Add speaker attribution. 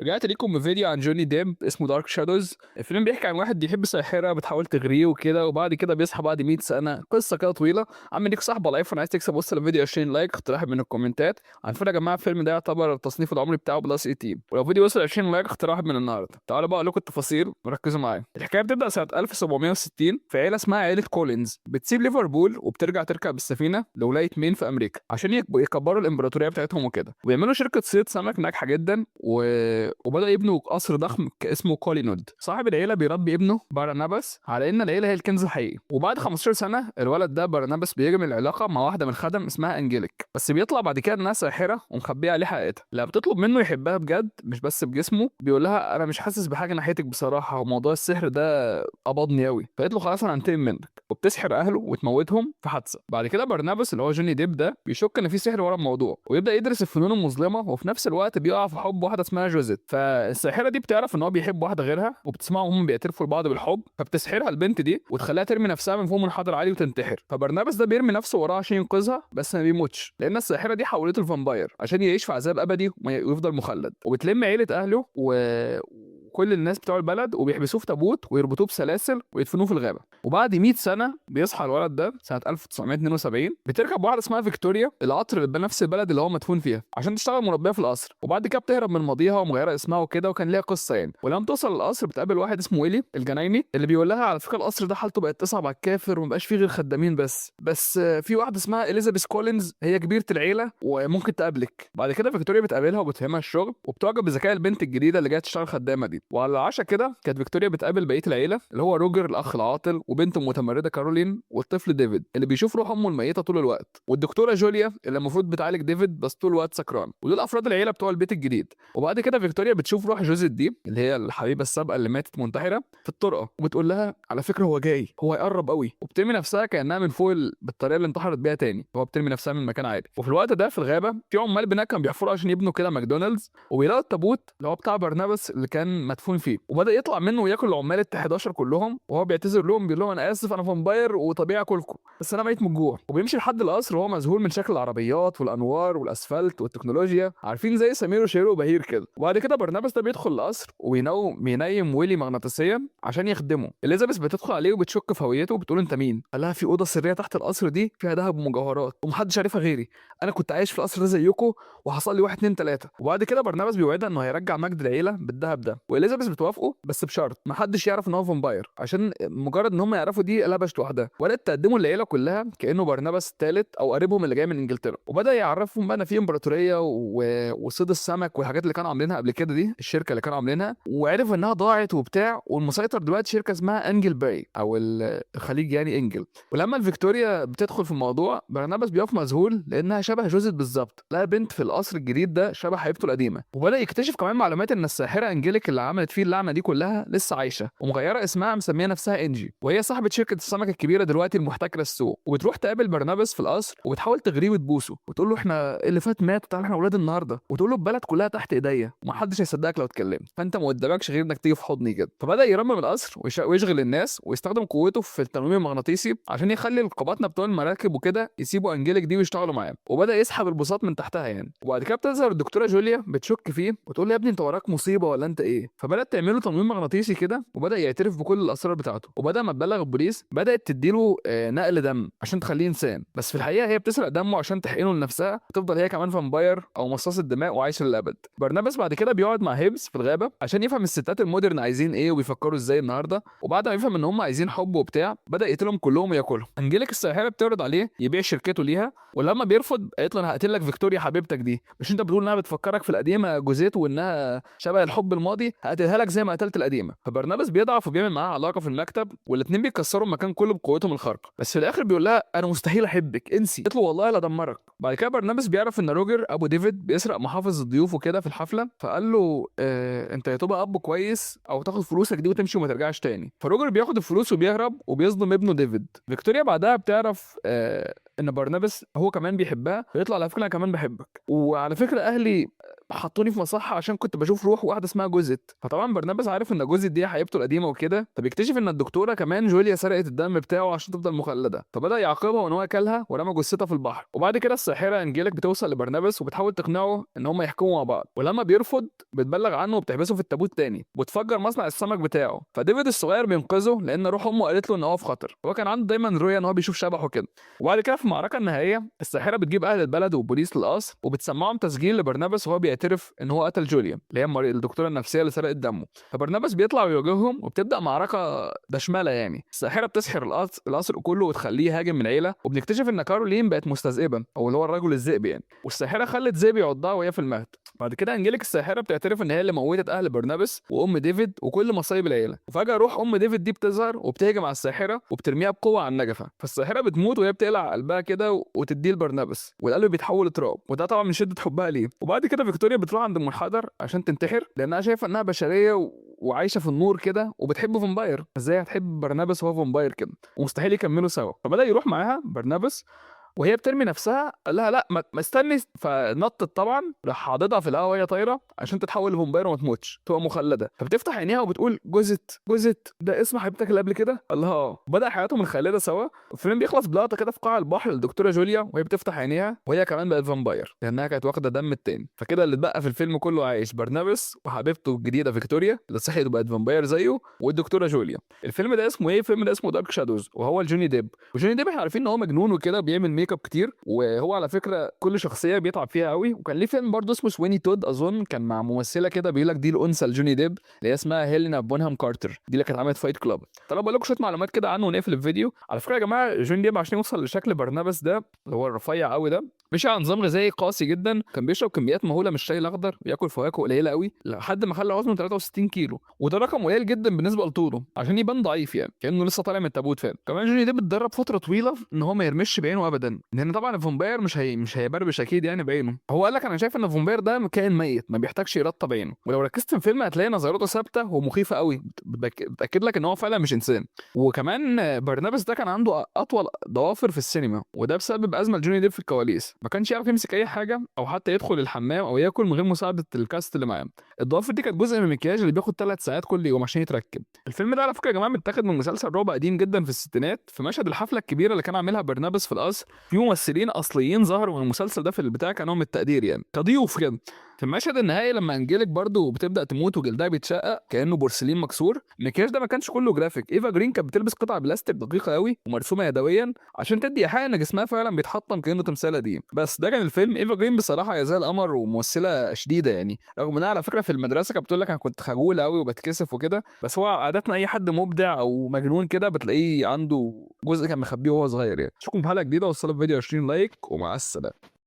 Speaker 1: رجعت ليكم بفيديو عن جوني ديب اسمه Dark Shadows. الفيلم بيحكي عن واحد بيحب ساحرة بتحاول تغريه وكده، وبعد كده بيصحى بعد 100 سنه. قصة كده طويله. عم ليك صاحب على الايفون عايز تكسب، وصل الفيديو 20 like، اقتراح من الكومنتات. على فكرة يا جماعة الفيلم ده يعتبر التصنيف العمري بتاعه plus 18، ولو فيديو وصل 20 like اقتراح من النهارده. تعالوا بقى اقول لكم التفاصيل وركزوا معايا. الحكاية بتبدا سنة 1760 في عيله اسمها عيله كولينز، بتسيب ليفربول وبترجع تركب السفينة لولاية مين في امريكا عشان يكبروا الامبراطورية بتاعتهم وكده، ويعملوا شركة صيد سمك ناجحة جدا وبدأوا يبنوا قصر ضخم اسمه كولينود. صاحب العيلة بيربي ابنه بارناباس على ان العيلة هي الكنز الحقيقي. وبعد 15 سنة الولد ده بارناباس بيجري العلاقة مع واحدة من الخدم اسمها انجليك، بس بيطلع بعد كده انها ساحرة ومخبيه عليه حقيقتها. لما بتطلب منه يحبها بجد مش بس بجسمه، بيقول لها انا مش حاسس بحاجة ناحيتك بصراحه، وموضوع السحر ده قبضني قوي. فقالت له خلاص انا هنتقم منك، وبتسحر اهله وتموتهم في حادثه. بعد كده برناباس اللي هو جوني ديب ده بيشك ان في سحر ورا الموضوع، ويبدا يدرس الفنون المظلمه، وفي نفس الوقت بيقع في حب واحدة اسمها جوزيت. فالساحره دي بتعرف ان هو بيحب واحدة غيرها، وبتسمعهم هم بيعترفوا لبعض بالحب، فبتسحرها البنت دي وتخليها ترمي نفسها من فوق منحدر عالي وتنتحر. فبرناباس ده بيرمي نفسه وراها عشان ينقذها، بس ما بيموتش لان الساحرة دي حولته ل vampire عشان يعيش في عذاب ابدي ويفضل مخلد. وبتلم عيله اهله وكل الناس بتوع البلد وبيحبسوه في تابوت ويربطوه بسلاسل ويدفنوه في الغابة. وبعد 100 سنة بيصحى الولد ده سنة 1972، بتركب واحدة اسمها فيكتوريا القطر اللي بنفس البلد اللي هو مدفون فيها عشان تشتغل مربيه في القصر. وبعد كده بتهرب من ماضيها ومغيره اسمها وكده، وكان ليها قصة يعني. ولما توصل القصر بتقابل واحد اسمه ويلي الجنايني اللي بيقول لها على فكرة القصر ده حالته بقت تصعب على الكافر ومبقاش فيه غير خدامين بس في واحدة اسمها اليزابيث كولينز هي كبيرة العيلة وممكن تقابلك. بعد كده فيكتوريا بتقابلها وبتفهمها الشغل، وبتعجب بذكاء البنت الجديدة اللي جاية تشتغل خدامه دي. وعلى العشاء كده كانت فيكتوريا بتقابل بقية العيلة اللي هو روجر الاخ العاطل، وبنته المتمردة كارولين، والطفل ديفيد اللي بيشوف روح امه الميتة طول الوقت، والدكتورة جوليا اللي المفروض بتعالج ديفيد بس طول الوقت سكران. ودول افراد العيلة بتوع البيت الجديد. وبعد كده فيكتوريا بتشوف روح جوزيت دي اللي هي الحبيبة السابقة اللي ماتت منتحره في الطرقه، وبتقول لها على فكرة هو جاي، هو هيقرب قوي، وبترمي نفسها كانها من فوق بالطريقة اللي انتحرت بيها تاني، هو بترمي نفسها من مكان عالي. وفي الوقت ده في الغابة في عمال بناء كانوا بيحفروا عشان يبنوا كده ماكدونالدز، وبيلاقوا التابوت اللي هو بتاع برناباس اللي كان مدفون فيه، وبدا يطلع منه وياكل العمال ال 11 كلهم، وهو بيعتذر لهم بيقول لهم انا اسف انا vampire وطبيعي اكلكم، بس انا ميت من الجوع. وبيمشي لحد القصر وهو مذهول من شكل العربيات والانوار والاسفلت والتكنولوجيا، عارفين زي سمير وشهير وبهير كده. وبعد كده برناباس ده بيدخل القصر وبينوم بينيم ويلي مغناطيسيا عشان يخدمه. اليزابيث بتدخل عليه وبتشك في هويته وبتقول انت مين؟ قال لها في اوضة سرية تحت القصر دي فيها ذهب ومجوهرات ومحدش عارفها غيري، انا كنت عايش في القصر ده زيكم وحصل لي 1 2 3. وبعد كده برناباس بيوعدها انه هيرجع مجد العيلة بالذهب ده، واليزابيث بتوافقه بس بشرط محدش يعرف ان هو vampire، عشان مجرد ان هم يعرفوا دي لبشت لوحدها. وبدات تقدمه للعيلة كلها كانه برناباس الثالث او قريبهم اللي جاي من انجلترا. وبدا يعرفهم بقى ان في امبراطورية وصيد السمك والحاجات اللي كانوا عاملينها قبل كده دي الشركة اللي كانوا عاملينها، وعرف انها ضاعت وبتاع، والمسيطر دلوقتي شركة اسمها انجل باي او الخليج يعني انجل. ولما الفيكتوريا بتدخل في الموضوع برناباس بيقف مذهول لانها شبه جوزيت بالظبط، لقى بنت في القصر الجديد ده شبه حبيبته القديمة. وبدا يكتشف كمان معلومات ان الساحرة انجليك اللي عملت فيه اللعنة دي كلها لسه عايشه ومغيره اسمها مسميه نفسها انجي، وهي صاحبه شركة السمك الكبيرة دلوقتي المحتكره السوق. وبتروح تقابل برناباس في القصر وبتحاول تغريه وتبوسه وتقول له احنا اللي فات مات، تعالى احنا اولاد النهارده، وتقول له البلد كلها تحت ايديا ومحدش هيصدقك لو اتكلمت، فانت ما قدامكش غير انك تيجي في حضني كده. فبدا يرمم القصر ويشغل الناس ويستخدم قوته في التنويم المغناطيسي عشان يخلي القباطنة بتوع المراكب وكده يسيبوا انجليك دي ويشتغلوا معاه، وبدا يسحب البساط من تحتها يعني. وبعد كده بتظهر الدكتورة جوليا بتشك فيه وتقول له يا ابني انت وراك مصيبة ولا انت ايه؟ فبدات تعمل له تنويم مغناطيسي كده، وبدا يعترف بكل الاسرار بتاعته. وبدا ما تبلغ البوليس بدات تديله نقل دم عشان تخليه انسان، بس في الحقيقة هي بتسرق دمه عشان تحقنه لنفسها وتفضل هي كمان vampire او مصاص الدماء وعايشة للابد. برناباس بعد كده بيقعد مع هيبس في الغابة عشان يفهم الستات ال modern عايزين ايه وبيفكروا ازاي النهارده. وبعد ما يفهم ان هم عايزين حب وبتاع بدا يقتلهم كلهم وياكلهم. انجليك الساحرة بتعرض عليه يبيع شركته ليها، ولما بيرفض قالت له انا هقتل لك فيكتوريا حبيبتك دي، مش انت بتقول انها بتفكرك في القديمة جوزيت وانها شبه الحب الماضي، هقتلها لك زي ما قتلت القديمة. فبرناباس بيضعف وبيعمل معاها علاقة في المكتب، والاثنين بيكسروا المكان كله بقوتهم الخارقة. بس في الاخر بيقول لها انا مستحيل احبك انسي، قالت له والله لا ادمرك. بعد كده برناباس بيعرف ان روجر ابو ديفيد بيسرق محافظ الضيوف وكده في الحفلة، فقال له انت يا تبقى اب كويس او تاخد فلوسك دي وتمشي وما ترجعش تاني. فروجر بياخد الفلوس وبيهرب وبيصدم ابنه ديفيد. فيكتوريا بعدها بتعرف ان برناباس هو كمان بيحبها، فيطلع على فكرة انا كمان بحبك، وعلى فكرة اهلي حطوني في مصحه عشان كنت بشوف روح واحدة اسمها جوزيت. فطبعا برنابس عارف ان جوزيت دي حبيبته القديمة وكده، فبيكتشف ان الدكتورة كمان جوليا سرقت الدم بتاعه عشان تفضل مخلده، فبدا يعاقبها وان هو اكلها ورمى جثتها في البحر. وبعد كده الساحرة انجيلك بتوصل لبرنابس وبتحاول تقنعه ان هم يحكموا مع بعض، ولما بيرفض بتبلغ عنه وبتحبسه في التابوت تاني وتفجر مصنع السمك بتاعه. فديفيد الصغير بينقذه لان روح امه قالت له ان هو في خطر، هو كان عنده دايما رؤية ان هو بيشوف شبحه كده. وبعد كده في المعركة النهائية الساحرة بتجيب اهل البلد والبوليس للقصر وبتسمعهم تسجيل لبرنابس وهو بيعترف ان هو قتل جوليا اللي هي الدكتورة النفسية اللي سرقت دمه. فبرنابس بيطلع ويواجههم وبتبدا معركة دشمله يعني. الساحرة بتسحر القصر كله وتخليه يهاجم من العيلة، وبنكتشف ان كارولين بقت مستذئبه او اللي هو الرجل الذئب يعني، والساحره خلت ذئب يعضها وهي في المهد. بعد كده انجيليك الساحرة بتعترف ان هي اللي موتت اهل برنابس وام ديفيد وكل مصايب العيلة. وفجاة روح ام ديفيد دي بتظهر وبتهجم على الساحرة وبترميها بقوة على النجفه، فالساحره بتموت وهي بتقلع قلبها كده وتديه لبرنابس، والقلب بيتحول لتراب، وده طبعا من شده حبها ليه. وبعد كده فيكتوريا بتروح عند المنحدر عشان تنتحر لانها شايفه انها بشرية وعايشة في النور كده وبتحب vampire، ازاي هتحب برنابس وهو vampire كده ومستحيل يكملوا سوا. فبدا يروح معاها برنابس وهي بترمي نفسها، قال لها لا ما استني، فنطت طبعا، راح حاضضها في الهواء وهي طايره عشان تتحول ل vampire وما تموتش، تبقى مخلده. فبتفتح عينيها وبتقول جوزت جوزت ده اسم حبيبتك اللي قبل كده؟ قال لها اه. بدا حياتهم الخالدة سوا. الفيلم بيخلص بلقطة كده في قاع البحر للدكتوره جوليا وهي بتفتح عينيها وهي كمان بقت vampire لانها كانت واخده دم التاني. فكده اللي اتبقى في الفيلم كله عايش برنابس وحبيبته الجديدة فيكتوريا اللي صحيت وبقت vampire زيه، والدكتورة جوليا. الفيلم ده اسمه ايه؟ الفيلم ده اسمه Dark Shadows، وهو لجوني ديب. وجوني ديب احنا عارفين ان هو مجنون وكده، بيعمل ميك اب كتير، وهو على فكرة كل شخصية بيتعب فيها قوي. وكان ليه فيلم برضه اسمه Sweeney Todd اظن، كان مع ممثلة كده بيقول لك دي الانثى لجوني ديب اللي هي اسمها هيلينا بونهام كارتر، دي اللي كانت عملت Fight Club. طب بقول لكم شوية معلومات كده عنه ونقفل الفيديو. على فكرة يا جماعة جوني ديب عشان يوصل لشكل برنابس ده اللي هو الرفيع قوي ده، مشي على نظام غذائي قاسي جدا، كان بيشرب كميات مهولة من الشاي الاخضر وياكل فواكه قليله قوي لحد ما خلى وزنه 63 كيلو، وده رقم قليل جدا بالنسبة لطوله عشان يبان ضعيف يعني كانه لسه طالع من التابوت فاهم. كمان جوني ديب اتدرب فترة طويلة ان هو ما يرمش بعينه ابدا، لان طبعا ال vampire مش هيبربش اكيد يعني بعينه. هو قال لك انا شايف ان ال vampire ده كائن ميت ما بيحتاجش يرطب عينه، ولو ركزت في الفيلم هتلاقي نظراته ثابتة ومخيفه قوي، بتاكد لك ان هو فعلا مش انسان. وكمان برنابس ده كان عنده اطول ضوافر في السينما، وده بسبب ازمة لجوني ديب في الكواليس، ما كانش يعرف يمسك اي حاجة او حتى يدخل الحمام او ياكل من غير مساعدة ال cast اللي معاه. الضوافر دي كانت جزء من المكياج اللي بياخد 3 ساعات كل يوم عشان يتركب. الفيلم ده على فكرة يا جماعة متاخد من مسلسل رعب قديم جدا في الستينات. في مشهد الحفلة الكبيرة اللي كان عاملها برنابس في القصر، في ممثلين اصليين ظهروا من المسلسل ده في البتاع كنوع من التقدير يعني كضيوف كده. في المشهد النهائي لما انجيلك برضو بتبدا تموت وجلدها بيتشقق كانه بورسلين مكسور، المكياج ده ما كانش كله جرافيك. ايفا جرين كانت بتلبس قطع بلاستيك دقيقة قوي ومرسومه يدويا عشان تدي ايحاء ان جسمها فعلا بيتحطم كانه تمثال قديم. بس ده كان الفيلم. ايفا جرين بصراحة يا زي القمر وممثله شديدة يعني، رغم انها على فكرة في المدرسة كانت بتقول لك انا كنت خجولة قوي وبتكسف وكده، بس هو عادة اي حد مبدع او مجنون كده بتلاقيه عنده جزء كان مخبيه وهو صغير يعني. اشوفكم في حلقة جديدة، وصلوا الفيديو 20 like، ومع السلامة.